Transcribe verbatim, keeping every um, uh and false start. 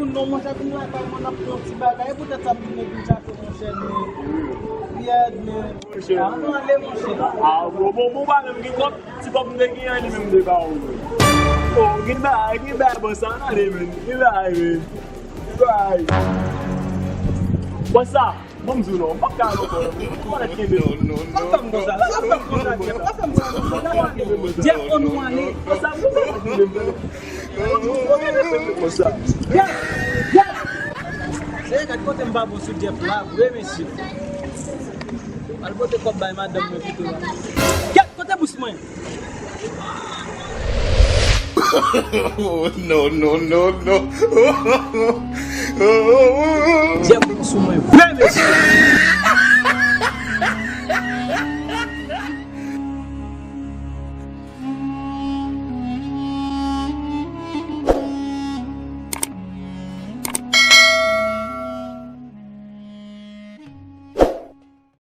tou non, monchè, vin lakay mwen, n ap pran yon ti bagay. E poutèt sa m vin neglije tou, monchè, men. Yèd, men. Monchè. A, nou ale, monchè. A, bon, bon, bon, pa menm gen kòb. Ti kòb m te genyen an, li menm m te ba ou, men. O, gen bagay, gen bagay, bòs, sa, n ale, men. Gen bagay, men. Gen bagay. Bòs, sa. Bon, m di w non, m p ap ka al ankò non. Ou pa mèt kenbe m. Sa fè m konsa, sa fè m konsa, Jeff, sa fè m konsa, Jeff, ann nou ale. Konsa, m pa mèt kenbe m. Konsa. Jeff! Jeff! Seye, gad kote m pa bon sou Jeff la, vre, mesye. Al pote kòb bay madanm mwen pito la. Jeff, kote bous mwen? Oh, no, no, no, no. Jeff sou mwen vre, mesye.